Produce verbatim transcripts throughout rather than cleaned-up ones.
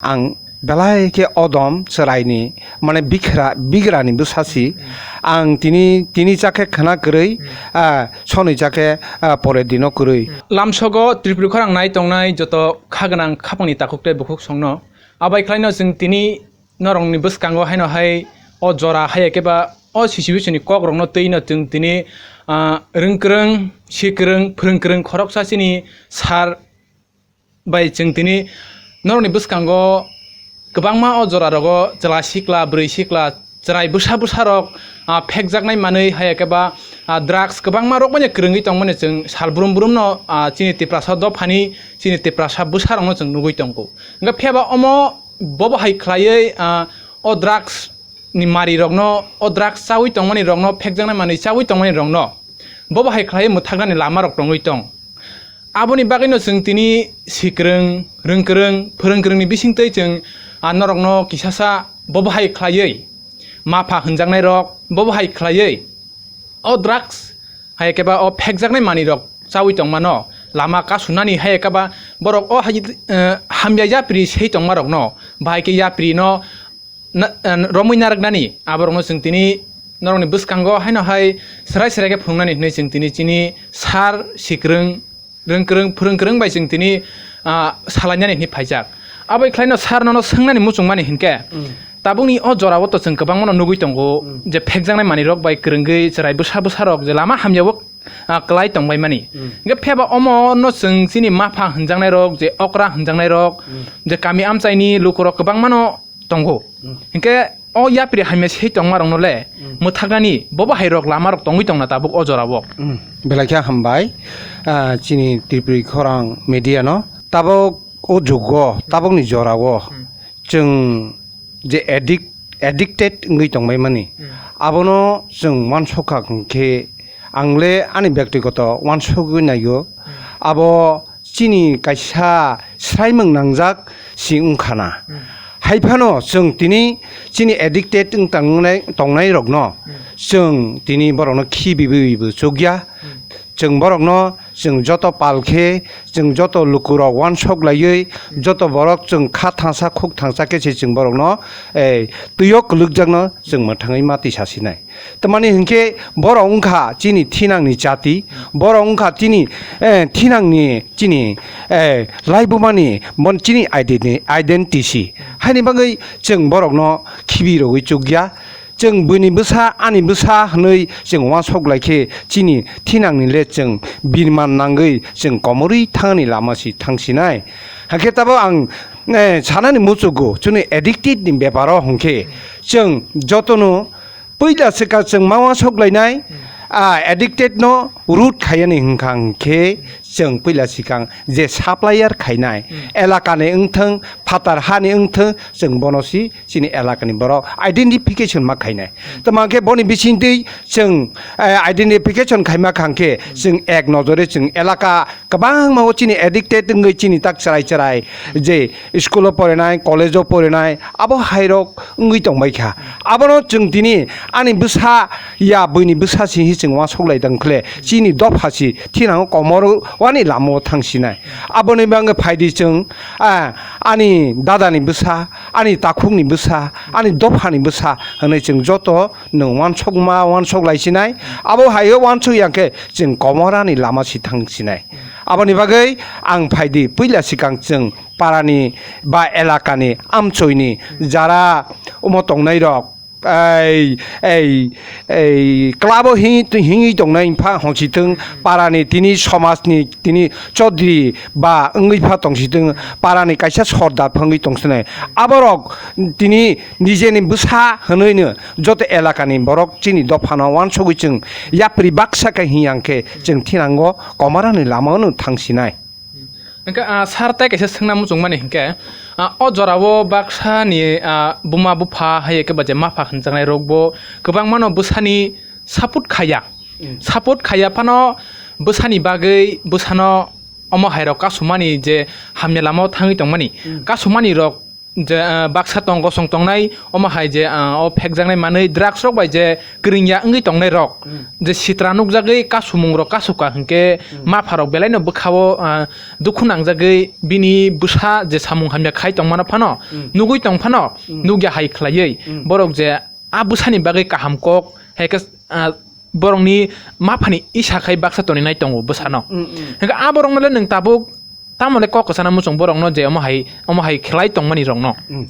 Ang belai khe odom chwraini, mane, bikhra, bigrani bwsasi. Hmm. Ang tini, tini chakhe khna kwrwi, Hmm. ah, sonwi chakhe, ah, pore dino kwrwi. Hmm. Lamsogo Tripuri khorang nai tongnai joto kha gwnang khapangni takhuk tei bukhuk songno. Abai khlaino chwng tini norokni bwskango haino hai o jora hai keba o situation ni kok rokno twi no chwng tini, ah, rwng kwrwng, si kwrwng, phwrwng kwrwng khoroksa chini sir bai chwng tini norokni bwskango kwbangma o jora rogo chwla sikla, bwrwi sikla, chwrai bwsa bwsa rok, ah, phekjaknai manwi, hai khe ba, ah, drugs kwbangma rok manya kwrwngwi tongmani chwng sal brum brum no, ah, chini Tiprasa dophani, chini Tiprasa bwsa rok no chwng nugwi tongo. Hwnkhe phiya ba omo bobo hai khlaiwi, ah, o drugs ni mari rokno, o drugs chawi tongmani rokno, phekjaknai manwi chawi tongmani rokno bobo hai khlaiwi mwthaknani lama rok tongwi tong. Aboni bagwino chwng tini sikwrwng, rwngkwrwng, phwrwngkwrwngni bisingtwi chwng, ah, norokno kisasa bobo hai khlaiwi mapha hwnjaknai rok, bobo hai khlaiwi o drugs hai khe ba o phekjaknai manwi rok chawi tongmano lama kasunani hai khe ba borok o hai, eh, hamya yapri sei tongma rokno bahai khe yapri no na-, eh, romwi narwknani aborokno chwng tini norokni bwskango haino hai serai serai khe phunuknani hwnwi chwng tini chini sir sikwrwng, rwngkwrwng, phwrwngkwrwng bai chwng tini, ah, salainani hwnwi phaijak. Aboni khlaino sir nono swngnani muchungmani hinkhe, Mm. tabukni o jorao to chwng kwbangmano nugwi tongo, Mm. je phekjaknai manwirok bai kwrwngwi chwrai bwsa bwsarok je lama hamyao, ah, kwlai tongbaimani. Mm. Hinkhe phiyaba omo no chwng chini mapha hwnjaknairok, je okra hwnjaknairok, Mm. je kami amchaini lukurok kwbangmano tongo. Mm. Hinkhe o yapri hamya sei tongma rokno le Mm. mwthaknani bobo hai rok lama rok tongwi tongna tabuk o jora o. Mm. Belai khe hambai, ah, chini Tripuri khorang media no. Tabuk o jugo, tabukni jora o Mm. chwng je addict, addicted wngwi tongbai mani. Mm. Abono chwng uansukha hwnkhe ang le ani byaktigoto uansugwi naio. Mm. Abo chini kaisa swraimung nangjak si wngkha na. Hmm. Hai phano chwng tini chini addicted wng tangnai, tongnai rokno Hmm. chwng tini borokno khibiwi bo chukya. Hmm. Chwng borokno chwng joto pal khe, chwng joto lukurok uansuk laiwi, Hmm. joto borok chwng kha thangsa khuk thangsa khe se chwng borokno, eh, twio kwlwkjakno chwng mwthangwi ma tisa sinai. Tamani hinkhe borok wngkha chini thinangni jati, borok wngkha chini, eh, thinangni chini, eh, laibumani bon chini identi-, identity. Haini bagwi chwng borokno khibi rogwi chukya. Chwng buini bwsa, ani bwsa hwnwi chwng uansuk lai khe chini thinangni le chwng birman nangwi chwng komorwi thangni lama si thangsinai. Hakhe tabuk ang, eh, sanani muchugo chwngni addicted ni beparo hwnkhe chwng jotono puila swkang chwng ma uansuk lainai, Hmm. ah, addicted no root khaiyani hwnkha hwnkhe chwng puila swkang je supplier khainai, Hmm. elakani wngthwng, phatar hani wngthwng, chwng bono si chini elakani borok identification ma khainai. Hmm. Tamo khe boni bisingtwi chwng, eh, identification khaima kha hwnkhe Hmm. chwng ek nojore chwng elaka kwbangma o chini addicted wngwi chini tak chwrai chwrai je school o porinai, college o porinai, abo hairok wngwi tongbai kha. Abono chwng tini ani bwsa ya buini bwsa si hi chwng uansuk lai tong khle chini dopha si thinango komor wani lama o thangsinai. Aboni bagwi phaidi chwng, ah, ani dadani bwsa, ani takhukni bwsa, ani dophani bwsa hwnwi chwng joto nwng uansukma uansuk lai sinai. Abo hai o uansuk ya khe chwng komorani lama si thang sinai. Aboni bagwi ang phaidi puila swkang chwng parani ba elakani amchoini jara omo tongnai rok, ei, ei, ei, club o hing-, hingwi tongnai, mpha hongsi thung, parani tini somajni tini chaudhary ba wngwi pha tongsi thung, parani kaisa sordar phangwi tongsinai. Aborok tini nijeni bwsa hwnwi no joto elakani borok chini dophano uansugwi chwng yapri baksa khe hing yang khe chwng thinango komorani lama no thangsinai. Hwnkhe, ah, sir, tai kaisa swngna muchungmani hinkhe, ah, o jorao baksani, ah, buma bupha hai khe ba je mapha hwnjaknai rokbo kwbangmano bwsani support khaiya. Mm. Support khaiya phano bwsani bagwi bwsano omo hai rok kasumani je hamya lama o thangwi tongmani. Mm. Kasumani rok je, ah, baksa tong gosong tongnai, omo hai je, ah, o phekjaknai manwi drugs rok bai je kwrwngya wngwi tongnai rok, Hmm. je sitra nukjagwi kasumung rok kasukha hinkhe Hmm. mapha rok belaino bwkhao, ah, dukhu nangjagwi bini bwsa je samung hamya khai tongmano phano Hmm. nugwi tong phano Hmm. nukya hai khlaiwi Hmm. borok je a bwsani bagwi kaham kok, hai khe, ah, borokni maphani isa khai baksa toninai tongo bwsano. Mm, mm. Hingkhe a borokno le nwng tabuk tamo le kok kwchana muchung borokno je omo hai, omo hai khlai tongmani rokno. Mm.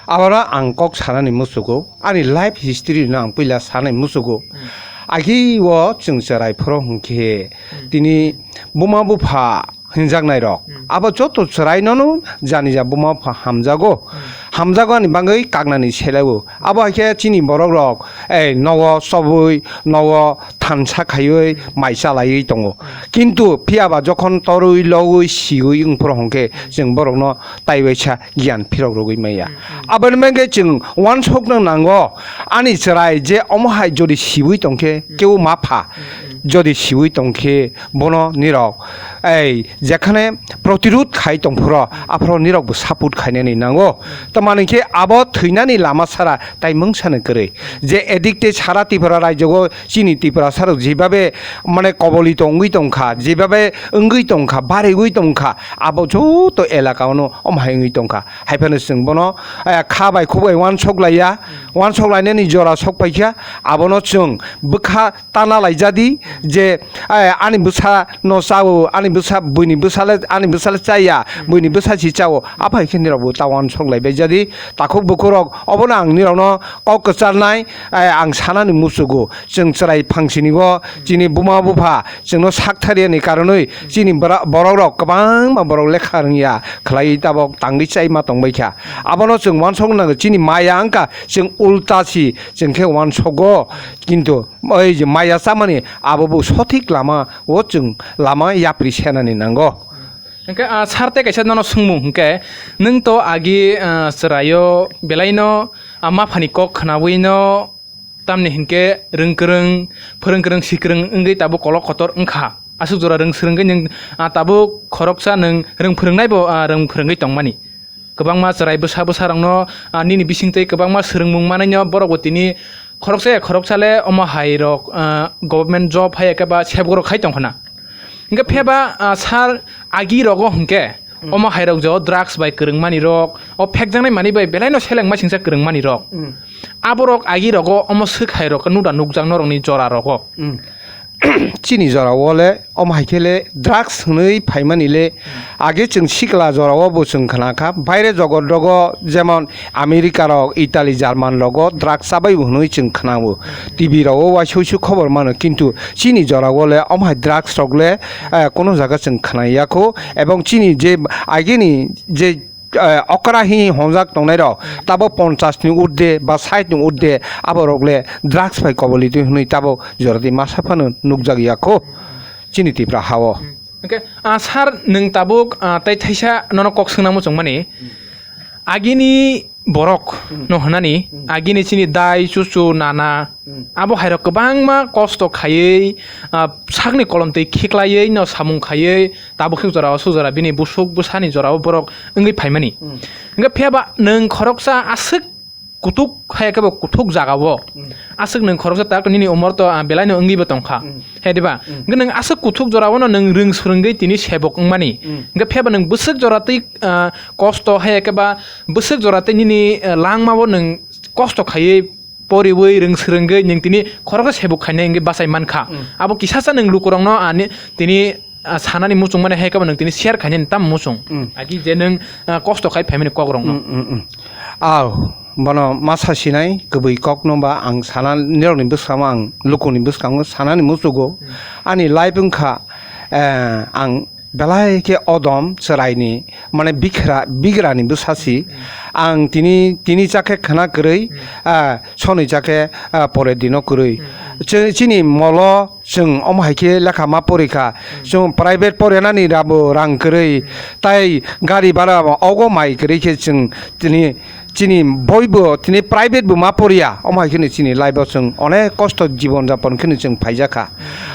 Aboro ang kok sanani muchugo, ani life history no ang puila sanai muchugo. Mm. Agi o chwng chwrai phoro hwnkhe Mm. tini buma bupha hinjaknai rok. Hmm. Abo joto chwrai nono jani ja buma pha hamjago. Hmm. Hamjago ani bagwi kaknani selao. Abo hai khe chini borok rok, ei, nogo chobwi, nogo thansa khaiwi, Hmm. mai chalaiwi tongo. Hmm. Kintu phiya ba jokhon torwi, logwi, siwi wng phuru hwnkhe Hmm. chwng borokno taiwaisa giyan phirok rwgwi maya. Hmm, hmm. Aboni bagwi chwng uansukno nango, ani chwrai je omo hai jodi siwi tongkhe Hmm. kebo ma pha. Hmm, hmm. Jodi siwi tongkhe bono nirok, ei, jekhane protirud khai tongphuru, aphuru nirokbo support khainani nango. Tamani khe abo thwinani lama sara tai mungsano kwrwi. Je addict tei sara Tripura rajyogo chini Tiprasa rok jebabe mane kobolito wngwi tongkha, jebabe wngwi tongkha, barigwi tongkha, abo joto elaka ono omo hai wngwi tongkha. Haiphano chwng bono, eh, kha bai khuk bai uansuk laiya, uansuk lainani jora sok paikha, abono chwng bwkha tana laijadi je, eh, ani bwsa no chao, ani bwsa, buini bwsa le, ani bwsa le chaya, buini bwsa si chao, aphai khe nirok bo ta uansuk lai bai jadi, takhuk bukhuk rok, obono ang nirok no kok kwcharnai, eh, ang sanani muchugo, chwng chwrai phangsini o chini buma bupha chwngno sak thariani karonwi chini bora-, borok rok kwbangma borok lekha rwngya khlaiwi tabok tangwi chaima tongbai kha, abono chwng uansuk nango chini maya wngkha chwng ulta si chwng khe uansugo, kintu Oi je maya chamani abo bo sothik lama o chwng lama yapri senani nango. Hwnkhe, ah, sir tei kaisa nono swngmung hwnkhe, nwng to agi, ah, chwraio belaino, ah, maphani kok khwnawino tamni hinkhe rwng kwrwng, phwrwng kwrwng, si kwrwng wngwi tabuk kolok kotor wngkha. Aswk jora rwng swrwngwi nwng, ah, tabuk khoroksa nwng rwng phwrwngnaibo, ah, rwng phwrwngwi tongmani. Kwbangma chwrai bwsa bwsarokno, ah, nini bisingtwi kwbangma swrwngmung manwino borokbo tini khoroksa ya khoroksa le omo hai rok, ah, government job hai khe ba sebok rok khai tong khna. Hwnkhe phiyaba, ah, sir agi rogo hwnkhe Hmm. omo hai rok je o drugs bai kwrwngmani rok, o phekjaknai manwi bai belaino seleng masingcha kwrwngmani rok. Hmm. Aborok agi rogo omo swk hai rok nuda nukjak norokni jora rogo. Hmm. Chini jora o le omo hai khe le drugs hwnwi phaimani le age chwng sikla jora o bo chwng khna kha, baire jogot rogo jemon America rok, Italy, German rogo drugs chabai bo hwnwi chwng khna o, T V rogo waisa waisa khobor mano, kintu chini jora o le omo hai drugs rok le, eh, kono jaga chwng khna ya kho, ebong chini je age ni je eh, okra hi honjak tongnai rok, tabo ponchas ni urde ba sait ni urde, abo rok le drugs bai koboli twi hwnwi tabo jordi masa phano nukjak ya kho chini Tipra ha o. Hwnkhe, ah, sir, nwng tabuk, ah, tei thaisa nono kok swngna muchung mani. Agini borok Hmm. no hwnani, Hmm. agini chini dai, chuchu, nana, Hmm. abo hai rok kwbangma kosto khaiwi, ah, sakni kolom twi khiklaiwi no samung khaiwi, tabuk swk jora o swk jora bini busuk bwsani jora o borok wngwi phaimani. Hmm. Hwnkhe phiyaba nwng khoroksa aswk kuthuk hai khe bo kuthuk jaga o. Hmm. Aswk nwng khoroksa tak nini umor to, ah, belai no wngwi bo tongkha. Hmm. Hai diba? Hmm. Hwnkhe nwng aswk kuthuk jora o no nwng rwng swrwngwi tini sebok wngmani. Hmm. Hwnkhe phiyaba nwng bwswk jora twi, ah, kosto hai khe ba bwswk jora twi nini, ah, langma o nwng kosto khaiwi poriwi rwng swrwngwi nwng tini khoroksa sebuk khainai wngwi bachai mankha. Mm. Abo kisasa nwng lukurokno ani tini, ah, sanani muchung mani hai khe bo nwng tini share khainani tamo muchung. Mm. Agi je nwng, ah, kosto khai phaimani kokrokno. Mm, mm, mm. Aw, bono masa sinai kwbwi kokno ba ang sana nirokni bwskango ang lukuni bwskango sanani muchugo. Mm. Ani life wngkha, eh, ang belai khe odom chwraini, mane, bikhra, bigrani bwsasi. Ang tini, tini chakhe khna kwrwi, ah, sonwi chakhe, ah, pore dino kwrwi. Chini, chini molo chwng omo hai khe lekha ma porikha. Chwng private porinani rabo rang kwrwi. Tai gari bhara ogo mai kwrwi khe chwng tini Chini boibo tini private bo ma poriya, omo hai kheno chini life o chwng onek kosto jibon japon kheno chwng phaijakha.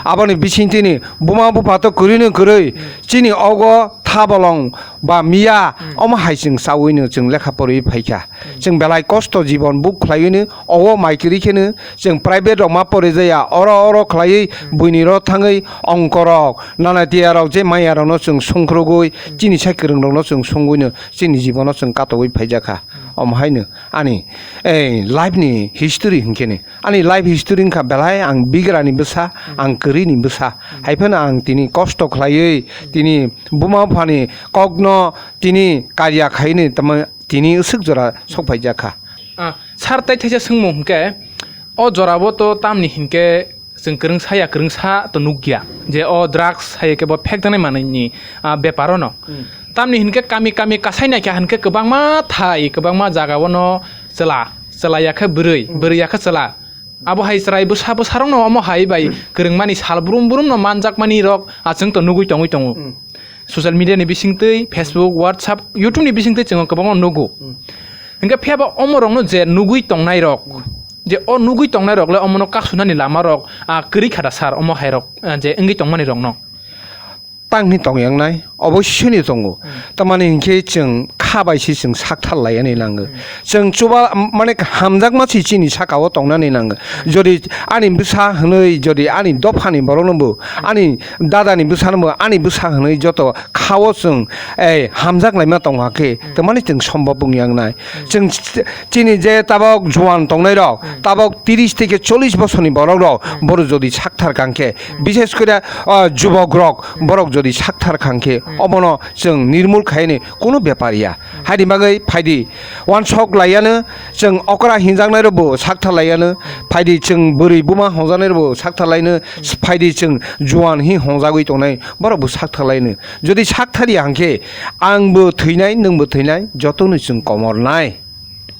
Aboni bising tini buma bupha to kwrwino kwrwi, chini ogo thabolong ba miya, omo hai chwng chawino chwng lekha pori Wi phaikha. Chwng belai kosto jibon buk khlaiwino, obo mai kwrwi kheno chwng private rok ma pore jaya, oro oro khlaiwi buini ro thangwi ongkorok, nanatiya rok je maya rokno chwng songkhorogwi, chini sai kwrwng rokno chwng songwino chini jibono chwng katogwi phaijakha. Omo haino ani, eh, life ni history hinkhe ni. Ani life history wngkha belai ang bigrani bwsa, ang kwrwini bwsa. Hai phano ang tini kosto khlaiwi, tini buma buphani kokno tini karya khaini tamo tini swk jora sok phaijakha. Ah, sir, tei thaisa swngmung hinkhe, o jorao to tamni hinkhe chwng kwrwngsa ya kwrwngsa to nukya je o drugs hai khe bo phekjaknai manwini, ah, bepar ono. Tamni hinkhe kami kami kasai naikha hinkhe kwbangma thai, kwbangma jagao no chwla, chwla ya khe bwrwi, bwrwi ya khe chwla. Abo hai chwrai bwsa bwsarokno omo hai bai kwrwngmani sal brum brumno manjakmani rok achwng to nugwi tongwi tongo. Social media ni bisingtwi, Facebook, WhatsApp, YouTube ni bisingtwi chwng kwbangma nugo. Hinkhe phiya ba omo rokno je nugwi tongnai rok, je o nugwi tongnai rok le omono kasunani lama rok, ah, kwrwi kha da sir, omo hai rok, ah, je wngwi tongmani rokno. Tang hwnwi tong yang nai, obossoi ni tongo. Tamani hinkhe chwng kha bai se chwng sak thar lai yani nango. Chwng chuba, mane, hamjakma se chini saka o tong nani nango. Jodi ani bwsa hwnwi, jodi ani dopha ni borok no bo, ani dada ni bwsa no bo, ani bwsa hwnwi joto kha o chwng, eh, hamjak lai ma tong hakhe, tamani chwng sombop wng yang nai. Chwng ch-, chini je tabok juan tongnai rok, tabok tiris theke chollish bosor ni borok rok, bohrok jodi sak thar kang khe, bishes kore, ah, jubok rok, borok jodi sak thar kang khe, obono chwng nirmul khaini kuno bepar ya. Haini bagwi phaidi, wansok laiyano, chwng okra hinjaknai rok bo sak thar laiyano, phaidi chwng bwrwi buma hongjaknai rok bo sak thar laino, phaidi chwng juan hi hongjagwi tongnai borok bo sak thar laino. Jodi sak thar ya hwnkhe, ang bo thwinai, nwng bo thwinai, jotono chwng komornai.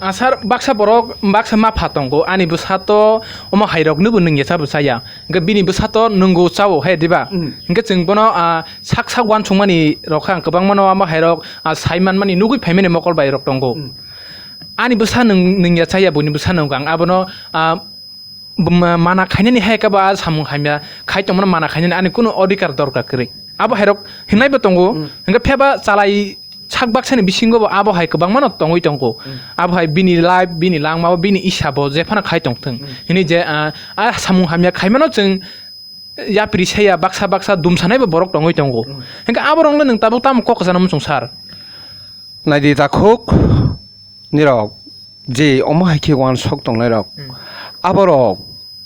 Ah, sir, baksa borok, baksa mapha tongo, ani bwsa to omo hai rokno bo nungya cha bo chaya. Hwnkhe bini bwsa to nungo chao hai diba? Hwnkhe chwng bono, ah, sak sak wansukmani rok kha ang kwbangma no omo hai rok, ah, sai manmani nugwi phaimani mokol bai rok tongo. Ani bwsa nwng, nungya chaya, buini bwsa nungo ang abono, ah, bw-, ma-, mana khainani hai khe bo a samung hamya khai tongmano mana khainani ani kunu odhikar dorkar kwrwi. Abo hai rok hinai bo tongo, hwnkhe pheba chalai sak baksani bisingo bo abo hai kwbangma no tongwi tongo. Abo hai bini life, bini langma bo, bini isa bo jephano khai tongthwng hinwi je, ah, a samung hamya khaimano chwng yapri saya baksa baksa dumsanai bo borok tongwi tongo. Hwnkhe aborokno nwng tabuk tamo kok kwchana muchung sir? Naidi takhuk, nirok je omo hai khe uansok tongnai rok, aborok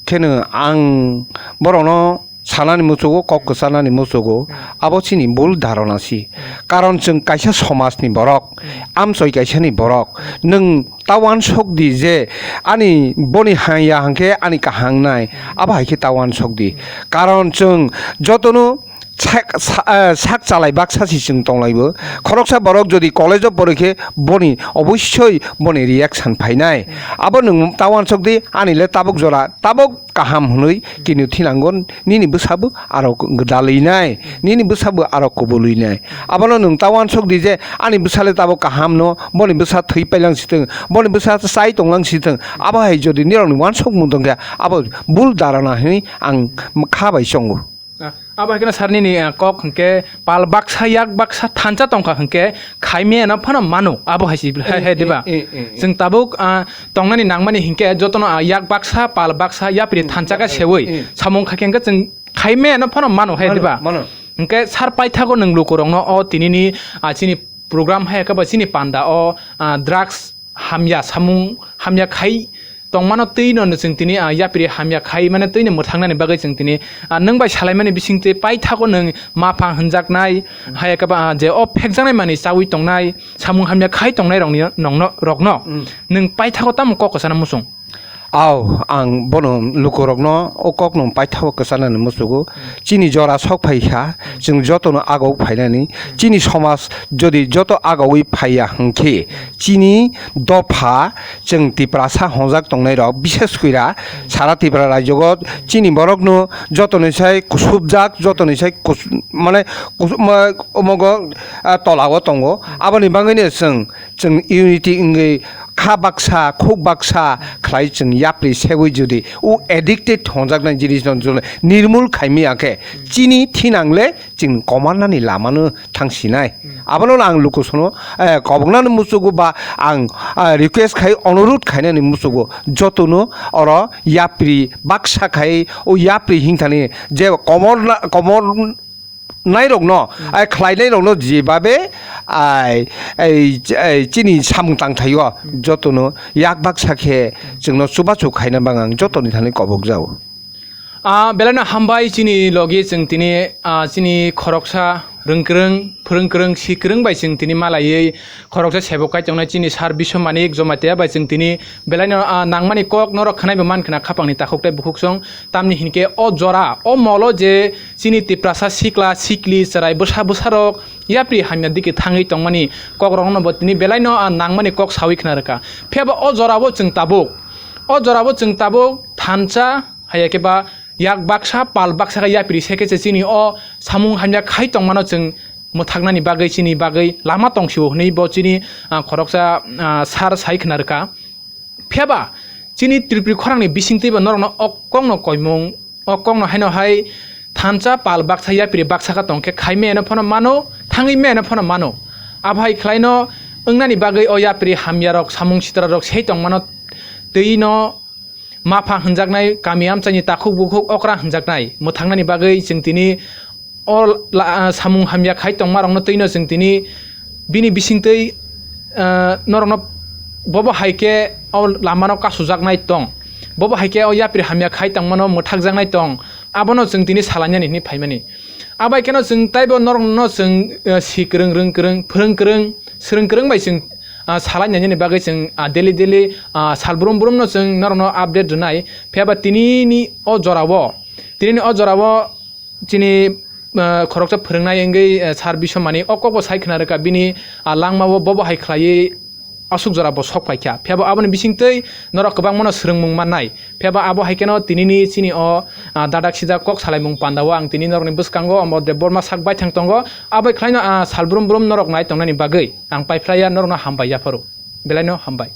kheno ang borokno sanani muchugo, kok kwchanani muchugo, abo chini bul dharana si. Karon chwng kaisa somajni borok, amchoi kaisani borok, nwng ta uansok di je ani boni hangya hwnkhe ani kaham wngnai, abo hai khe ta uansok di. Karon chwng jotono sak, sa-, eh, sak chalai baksa si chwng tonglaibo. Khoroksa borok jodi college-o porikhe boni obossoi boni reaction phainai. Abo nwng ta uansok di, ani le tabuk jora, tabuk kaham hwnwi kini thinango, nini bwsabo aro dalwinai, nini bwsabo aro kubulwinai. Abono nwng ta uansok di je ani bwsa le tabuk kaham no, boni bwsa thwi pailang sitwng, boni bwsa chai tonglang sitwng, abo hai jodi nirokni uansokmung tongkhe abo bul dharana hwnwi ang kha bai chongo. Ah, abo hai kheno sir nini, ah, kok hwnkhe pal baksa yak baksa thansa tongkha hwnkhe khaimaya no phano mano abo hai si hai, hai diba? Eh, eh, eh, eh. Chwng tabuk, ah, tongnani nangmani hinkhe jotono, ah, yak baksa pal baksa yapri thansa khe seui samung khaikhe hwnkhe chwng khaimaya no phano mano hai diba? Mano, mano. Hwnkhe sir paithago nwng lukurokno o tinini, ah, chini program hai khe ba chini panda o, ah, drugs hamya samung hamya khai tongmano twi no chwng tini, ah, yapri hamya khai mane twi no mwthangnani bagwi chwng tini, ah, nwng bai salaimani bisingtwi paithago nwng mapha hwnjaknai, hai khe ba, ah, je o phekjaknai manwi chaui tongnai, samung hamya khai tongnai rokni nongno, rokno nwng paithago tamo kok kwchana muchung? Aw, ang bono lukurokno o kokno paithago kwchanani muchugo. Chini jora sok phai kha, chwng jotono agok phainani. Chini somaj jodi joto agogwi phaiya hwnkhe, chini dopha chwng Tiprasa hongjak tongnairok, bishes koira sara Tripura rajyogo chini borokno jotoni sai kusubjak, jotoni sai kus-, mane kus-, ma-, omogo, ah, tolao tongo. Aboni bagwino chwng, chwng unity wngwi kha baksa, khuk baksa khlai chwng yapri segwi jodi o addicted thongjaknai jinisno jodi nirmul khaimaya khe, chini thinangle chwng komarnani lamano thangsinai. Abono ang lukusono, eh, koboknani muchugo ba ang, ah, request khai, onurodh khainani muchugo jotono oro yapri baksa khai o yapri hingthani je komorna-, komor nairokno, ai khlainairokno jebabe, ai, ai, ai, chini samung tangthaio, jotono yak baksa khe chwngno chubachu khaina bang ang jotoni thani kobok jao. Ah, belaino hambai chini logi chwng tini, ah, chini khoroksa rwngkwrwng, phwrwngkwrwng, sikwrwng bai chwng tini malaiwi khoroksa sebok kai tongnai chini sir Biswamanik Jomatia bai chwng tini belaino, ah, nangmani kok norok khwnai bo mankha na khapangni takhuk tei bukhuksong. Tamni hinkhe o jora, o molo je chini Tiprasa sikla, sikli, chwrai bwsa bwsarok yapri hamya dike thangwi tongmani kokrokno bo tini belaino, ah, nangmani kok sawi khna rwkha. Phiya ba o jorao chwng tabuk, o jorao chwng tabuk thansa, haiya khe ba yak baksa, pal baksa khe yapri se khe se chini o samung hamya khai tongmano chwng mwthaknani bagwi, chini bagwi lama tongsio hwnwi bo chini, ah, khoroksa, ah, sir sai khna rwkha. Phiya ba chini Tripuri khorangni bisingtwi bo norokno o kokno koimung, o kokno haino hai thansa pal baksa yapri baksa kha tong khe khai meno phano mano, thangwi meno phano mano. Abo hai khlaino wngnani bagwi o yapri hamyarok, samung sitararok sei tongmano, twino mapha hwnjaknai, kami amchaini takhuk bukhuk okra hwnjaknai mwthaknani bagwi chwng tini o la-, ah, samung hamya khai tongmarokno twino chwng tini bini bisingtwi, ah, norokno bobo hai khe o lamano kasujaknai tong, bobo hai khe o yapri hamya khai tongmano mwthakjaknai tong, abono chwng tini salainani hwnwi phaimani. Abai kheno chwng taibo norokno chwng, ah, si kwrwng, rwng kwrwng, phwrwng kwrwng, swrwng kwrwng bai chwng, ah, salainani bagwi chwng, ah, daily daily, ah, sal brum brumno chwng norokno update rwnai. Phiya ba tinini o jorao, tinini o jorao chini, ah, khoroksa phwrwngnai wngwi, ah, sir Biswamani o kokbo sai khna rwkha bini, ah, langmao bobo hai khlaiwi aswk jora bo sok paikha. Phiya bo aboni bisingtwi norok kwbangmano swrwngmung mannai. Phiya bo abo hai kheno tinini chini o, ah, dadak sijak kok salaimung pandao ang tini norokni bwskango Amar Debbarma sak baithang tongo. Abo khlaino, ah, sal brum brum norok nai tongnani bagwi ang paiphlaiya norokno hambai yapharo. Belaino hambai.